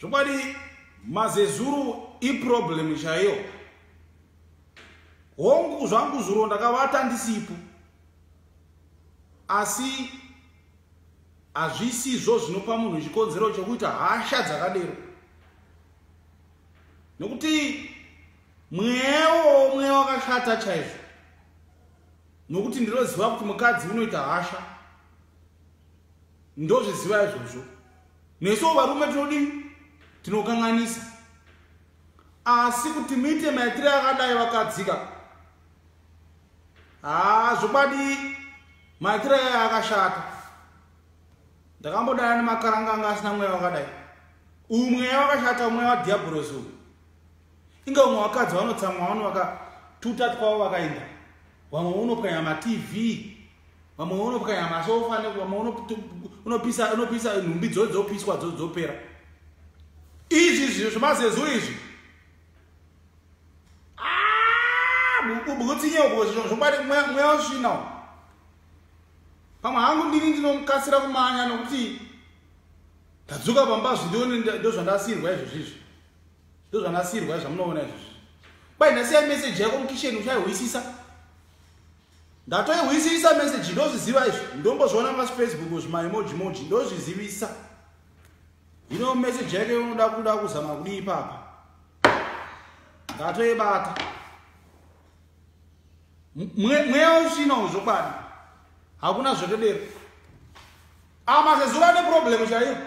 Zvokwadi mazezuru iproblem chaiyo. Hongu zvangu zuro ndakavata ndisipo. Asi hazvisizvo zvinopa munhu chikonzero chokuita hasha dzakadero. Nokuti mweyawo mweya wakashata chaizvo. Nokuti ndinoziva kuti mukadzi unoita hasha. Ndozviziva izvozvo. Nesuwo varume tinodii? Tinokanganisa. Asi kuti muite maitire akadai vakadzika. Haa zvokwadi maitire aya akashata. Ndakambodana nemakaranga anga asina mweya wakadai. Uyu mweya wakashata mweya wadhiabhorosi uyu. Inga umwe vakadzi vanotsamwa vano vakatuta twavo vakaenda. Vamwe unopwanya maTV. Vamwe unopwanya masofa, vamwe unopisa unopisa nhumbi dzopiswa dzopera. Izvi zvinhu zvemazezu izvi. Butsinye ubwo zvokwadi mweya wesvina. Pamwe hangu ndini ndinomukasira kumanya nokuti ndadzoka pamba zvindione ndozvandasirwa izvozvo izvi. Ndozvandasirwa zvamunoona izvozvo. Kwai ndasiya message yako mukitchen uchaihwisisa. Ndatoihwisisa message ndozviziva izvi. Ndombozviona pa Facebook zvima emoji emoji ndozvizivisa. Hino message yake unoda kuda kuzama kudii ipapa. Ndatoibata. Mweya usina zvokwadi. Hakuna zvekudero. Amazezura ane problem chaiyo.